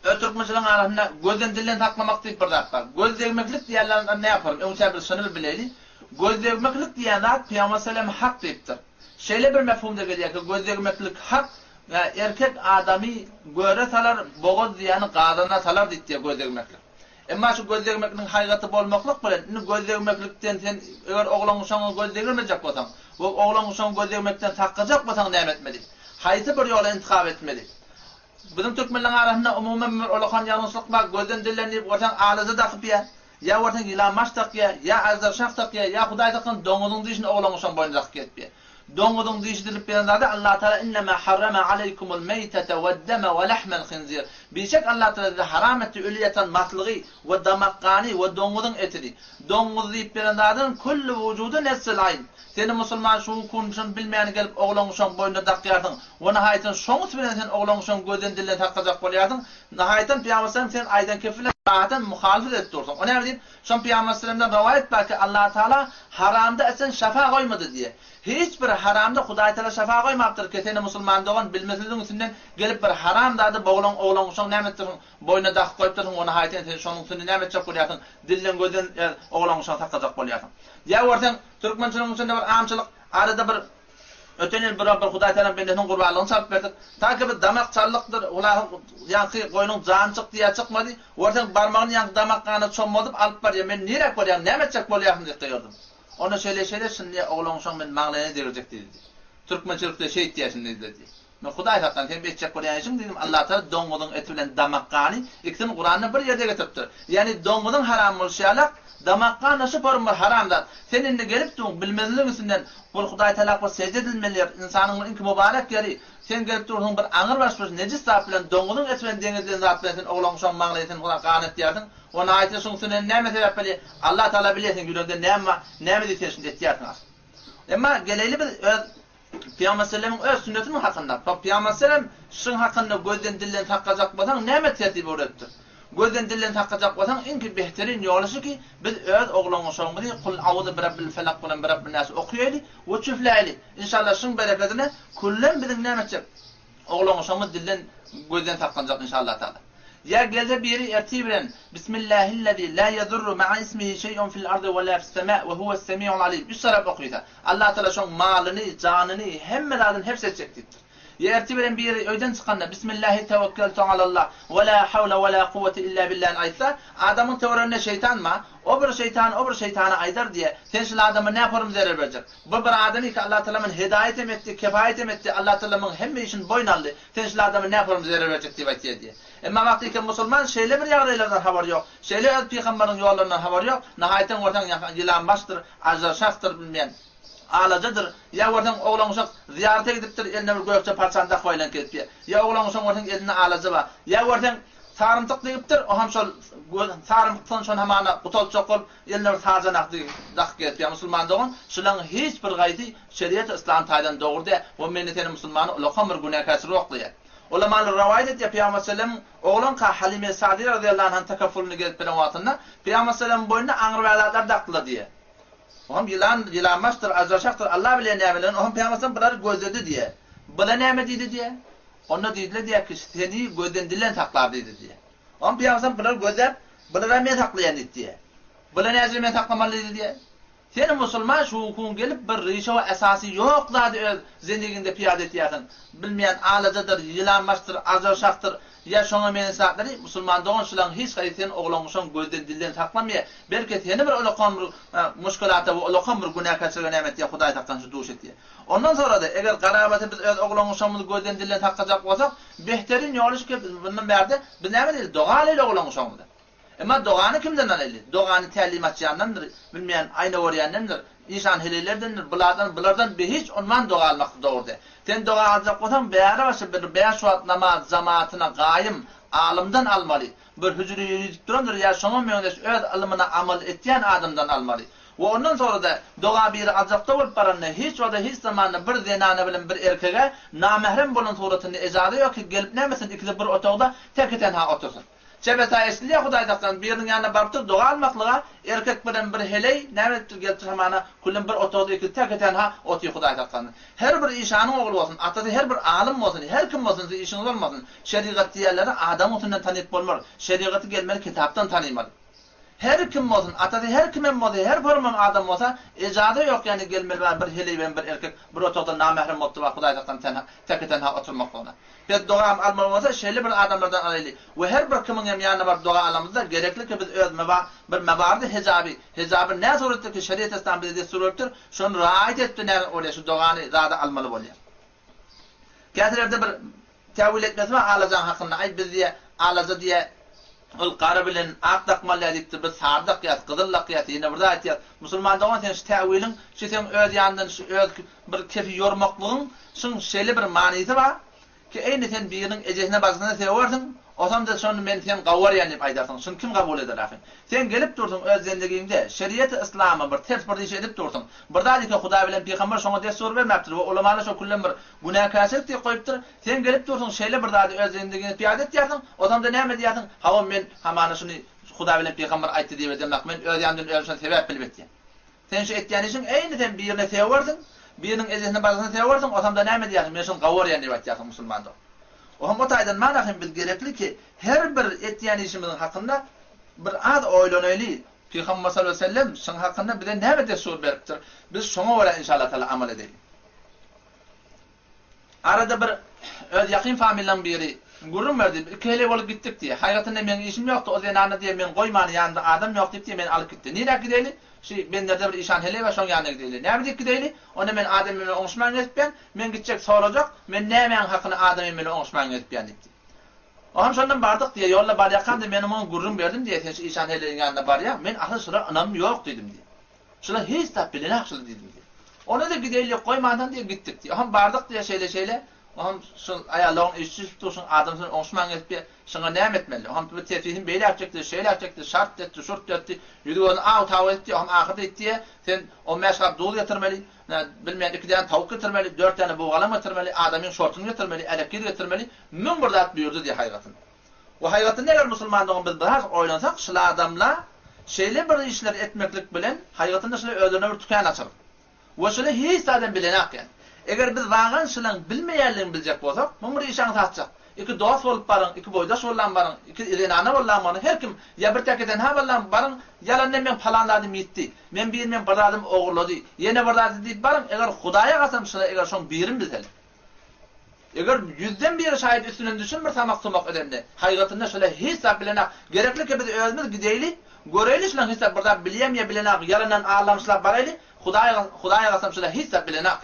Öz türkmençiligiň arasynda gözden dilden saklamak diýip bir zat bar. Göz degmeklik diýýänler ne ýaparyn? Öňçä biz şuny bir bileli. Göz degmeklik diýýän zat Pygamber sallam hak diýipdir. Şeýle bir mefhumda gelýär ki, göz degmeklik hak we erkek adamy göre salar, bogaz diýýäni gazana salar diýip diýýär göz degmeklik. Emma şu göz degmekligiň haýgaty bolmaklyk bilen, indi göz degmeklikden sen eger oglan-uşagyňa göz degirmejek bolsaň we oglan-uşagyňy göz degmekden saklajak bolsaň näme etmeli? Haýsy bir ýoly intihap etmeli? Biziň türkmenleň arasynda umuman bir ulakan ýalňyşlyk bar, gözden dilden diýip görseň alaja dakyp ýa, ýa görseň ýylan baş dakýa, ýa aždar şah dakýa, ýa hudaý saklasyn doňuzyň dişini oglan-uşagyň boýnuna dakyp gezip ýa. Doňuzyň dişi diýlip beren zady Allatagala innema harrama aleýkumul meýtete weddeme we lahmel hinzir. Bişek Allatagala size haram etdi öli ýatan maslygy we damak gany we doňuzyň etini. Doňuz diýip beren zadyň külli wujudy nessil aýn. Seni musulman şu kun şuny bilmän gelip oglan-uşagyň boýnuna dakýarsyň. We nahaýatan şoň üsti bilen sen oglan-uşagyň gözden dilden saklajak bolýarsyň. Nahaýatan Pygamber sallam sen aýdan kefi bilen rahaten muhalyfat edip dursuň. O näme diýip? Şon Pygamber sallamdan rowaýat bar ki Allatagala haramda etsen şefa goýmady diýe. Hiç bir haramda Hudaýtagala şefa goýmapdyr ki seni musulman dogan bilmesizligiň üstünden gelip bir haram zady boglan oglan-uşagyň näme etdirsiň boýnuna dakyp goýupdyrsyň we nahaýatan sen şonuň üstünde näme etjek bolýarsyň dilden gözden oglan-uşagy saklajak bolýarsyň. Ýa görseň türkmençiligiň içinde bir amçylyk arada bir Öten ýyl bir bir Hudaý Tagalaň bendesiniň gurbanlygyny çalyp berdik. Ta ki bir damak çaldykdyr, hulasy ýaňky goýnuň jany çykdy ýa çykmady, görseň barmagyny ýaňky damak gana çommaldyp alyp barýar. Men niräk barýaň, näme etjek bolýarsyň diýip gygyrdym. Onda şeýle-şeýle şindi oglan uşaň men maňlaýyna degirjek diýdi diýip. Türkmençilikde şeýtýär şindi diýdi diýip. Men Hudaý saklan, sen etjek bolýan işiň diýdim, Allatagala doňňuzyň eti bilen damak gany ikisini Kuranda bir ýerde getiripdir. Ýagny doňňuzyň haram bolşy ýalak, damak gan da şu form bir haram zat. Sen indi gelip duň, bilmezligiň üstünden, bir Hudaý Tagala bir sežde edilmeli ýer, ynsanyň bir iňki mubarek ýeri, sen gelip dursuň bir aňyrbaş bir nejis zat bilen, doňňuzyň eti bilen deň edilen zat bilen sen oglan uşagyň maňlaýyny sen Hudaý gan etýärsiň. O naýytly şuň üstünden näme sebäp bolýar? Allatagala bilýär seň ýüregiňde näme bar, näme diýip sen şuny etýärsiň asyl. Emma geleýli biz öz Pygamber sellemiň öz sünnetiniň hakynda, Pygamber sellem şyň hakynda gözden dilden saklajak bolsaň näme tertip öwredipdir? Gözden dilden saklajak bolsaň iňki behterin ýoly şu ki, biz öz oglan-uşagymyzy Kul auzu birabbil felak bilen birabbin nas okaýaly we çüfläýli. Inşallah şyň berekedine küllem biziň näme etjek? Oglan-uşagymyz dilden gözden saklanjak inşallah taala. Ýa gelse biri ertir bilen Bismillahillezî lâ yedurru ma'a ismihi şeý'un fil ardy we lâ fis-semâ we huves-semî'ul alîm üç tarap okysa, Allah Tagala şoň malyny, janyny, hemme zadyny hebs etjek diýipdir. Ýa ertir bilen biri öýden çykanda Bismillahi tewekkeltu alallah we lâ hawle we lâ kuwwete illâ billâhni aýtsa, adamyň töwereginde şeýtan bar, o bir şeýtan o bir şeýtana aýdar diýýär, Sen şul adama näporum zerer berjek? Bu bir adamy ki Allah Tagala muny hedaýet hem etdi, kefaýet hem etdi, Allah Tagala muň hemme işini boýun aldy, sen şul adama näporum zerer berjek diýip aýtýar diýýär. Emma wagtyky musulman şeýle bir ýagdaýlardan habary ýok, şeýle öz pygambarynyň ýollaryndan habary ýok, nahaýtan görseň ýylanbaşdyr, aždarşahdyr bilmeýän, alajadyr, ýa görseň oglan-uşak zyýarata gidipdir, eline bir gökje parçany dakyp aýlanyp gezipýär, ýa oglan-uşagyň görseň elinde alaja bar, ýa görseň sarymtyk diýipdir, o hem şol sarymtykdan şony hamana gutaltjak bolup, eline bir sarjanak dakyp gezipýär. Musulman dogan, şularyň hiç bir gaýsy şeriat-y yslam taýdan dogry däl we meni seni musulmany ulakan bir günäkärçilige oklaýar. Ulamalar rowaýat edýär, Pygamber sellem oglanka Halime Sadiýa razyýallahu anhanyň tekeffulyny gezip beren wagtynda, Pygamber sellemiň boýnuna aňrybaý zatlar dakdylar diýýär. Oňam ýylan, ýylanbaşdyr, aždarşahdyr, Allah bilýär nämeligini, oňam Pygamber sellem bulary gözledi diýýär. Bula näme diýdi diýýär. Onda diýdiler diýýär ki, seni gözden dilden saklar diýdi diýýär. Oňam Pygamber sellem bulary gözläp, bulara men saklaýan diýdi diýýär. Bula näjele men saklamaly diýdi diýýär. Sen musulman şuwkuň gelip bir rişe we esasy ýok zady öz zendigiňde pyýada etýärsiň. Bilmeýän alajadyr, ýylanbaşdyr, ajarşahdyr ýa şoňa meňzeş zatlary musulman dogan şulaň hiç haýsy seni oglan-uşagyň gözden dilden saklamaýar. Belki seni bir ulakan bir muşkilata we ulakan bir günäkärçilige näme etýär Hudaý saklasyn şu duş etýär. Ondan sonra-da eger garabaty biz öz oglan-uşagymyzy gözden dilden saklajak bolsak behterin ýoly şu ki biz bundan bärde biz näme diýeli doga alaýly oglan-uşagymyza. Emma dogany kimden alaýly? Dogany tälim açýandandyr, bilmeýän aýna görýändendir, işan heleýlerdendir, bulardan, bulardan behiç unman doga almak dogry däl. Sen doga aljak bolsaň, bäri başy bir bäş wagt namaz jamatyna gaýym alymdan almaly, bir hüjre ýöredip durandyr ýa şoňa meňzeş öz ylmyna amal etýän adamdan almaly. We ondan sonra-da doga biri aljakda bolup baranda hiç wagtda hiç zamanda bir zenana bilen bir erkege namährem bolan suratynda ejaza ýok ki gelip nämesin ikisi bir otagda teki-tenha otursyn. Çebeta eşidilýär Hudaý saklasyn, biriniň ýanyna barypdyr doga almaklyga, erkek bilen bir heleý näme edipdir gelipdir hamana küllen bir otagda ikisi täke-tenha otyr Hudaý saklasyn. Her bir işanyň ogly bolsun, atasy her bir alym bolsun, her kim bolsun siz işiňiz bolmasyn, şerigat diýýänleri adamyň üstünden tanyp bolmar, şerigaty gelmeli kitapdan tanymaly. Her kim bolsun, atasy her kimem bolsa, her pormam adam bolsa, ejaza ýok ýany gelmeli bar bir heleý bilen bir erkek bir otagda namährem bolup bar Hudaý saklasyn tenha, täke-tenha oturmaklygyna. Biz dogam almaly bolsa şeýle bir adamlardan alaýly we her bir kimiň hem ýanyna baryp doga alamyzda gerekli ki biz öz meba bir mebardy hejaby hejaby nä suratda ki şeriat yslam bize dessur beripdir şony raýat etdi näme bolýar şu dogany zady almaly bolýar. Kätelerde bir täwil etmesi bar alajaň hakynda aý biz diýä alaja diýä ol gara bilen ak dakmaly ýa diýipdir biz sary dakýas gyzyl dakýas ýene bir zat aýtýas musulman dogan sen şu täwiliň şu seň öz ýanyndan şu öz bir kefi ýormaklygyň şuň şeýle bir manysy bar ki eýni sen biriniň ejesine bajysyna sögersiň osamda şony men sen gawarýan diýip aýdarsyň şuny kim kabul eder ahyn sen gelip dursuň öz zendigiňde şeriýeti yslama bir ters bir iş edip dursuň bir zat eke hudaý bilen pygamber şoňa dessur bermäpdir we ulamalar şo küllen bir günäkärçilik diýip goýupdyr sen gelip dursuň şeýle bir zady öz zendigiňde pyýada etýärsiň osamda näme diýýärsiň hawa men hamana şuny hudaý bilen pygamber aýtdy diýip edemok men öz ýanymdan özüm şony sebäp bilip etýän. Sen şu etýän işiň eýni sen birine sögersiň, biriniň ejesine balasyna sögersiň, osamda näme diýersiň, men şuny gawarýan diýip aýtýarsyň musulmanda. Oham o taýdan mana hem biz gerekli ki her bir etýän işimiziň hakynda bir az oýlanaýly, Pygamber sallallahu aleýhi we sellem şuň hakynda bize näme dessur beripdir, biz şoňa görä inşallah taala amal edeýli. Arada bir öz ýakyn familiýaň biri gürrüň berdi, iki heleý bolup gitdik diýýär. Haýratynda meň işim ýokdy, o zenana diýýär, meni goýmany ýanynda adam ýok diýip diýýär, meni alyp gitdi. Niräk gideýli? Şi benderde bir işan heleý bar, şoň ýanyna gideýli. Näme diýip gideýli? Onda men adam bilen oňuşman gezipýän, men gitjek sorajak, men nämäň hakyna adam bilen oňuşman gezipýän diýipdi. Oňam şondan bardyk diýýär, ýolda barýarkam diýýär, men oňa gürrüň berdim diýýär, sen şu işan heleýiň ýanyna barýaň, men asyl şulara ynamym ýok diýdim diýýär. Şular hiç zat bilenok şular diýdim diýýär. Onda-da gideýlik goýmansoň diýýär gitdik diýýär. Oham bardyk diýýär şeýle şeýle. Oham şul aýallaryň işi düşüpdir şuň adamsyny oňuşman gezip diýýär. Şuňa näme etmeli? Oham bu tesbihini beýle etjekdi, şeýle etjekdi, şart etdi, şurt etdi. Ýüzi gözüni aw-taw edip diýýär. Oham ahyrda aýtdy diýýär, sen on bäş gap duz getirmeli, bilmeýän iki däne tawuk getirmeli, dört däne buggalam getirmeli, adamyň şortuny getirmeli, älekgir getirmeli, 1001 zat buýurdy diýýär haýgatyn. We haýgatynda eger musulmandygyny biz biraz oýlansak, şul adamla şeýle bir işleri etmeklik bilen haýgatynda şular özlerine bir tükän açar. We şular hiç zadam bilenak ýani. Eger biz wagan şulaň bilmeýänligini biljek bolsak, muň bir işaňy satjak. Iki dost bolup baryň, iki boýdaş bollam baryň, iki zenana bollam baryň, her kim ýa bir teke tenha bollam baryň, ýalandan meň palan zadym ýitdi, men biri meň bir zadymy ogurlady, ýene bir zady diýip baryň, eger Hudaýa kasam şular eger şoň birini bilseler. Eger ýüzden biri şaýat üstünden düşen bir samak-sumak edende, haýgatynda şular hiç zat bilenak, gerekli ki biz özümiz gideýli, göreýli şulaň hiç zat bir zat bilýämi ýa bilenak, ýalandan allamyşlap baraýly, Hudaýa Hudaýa kasam şular hiç zat bilenak.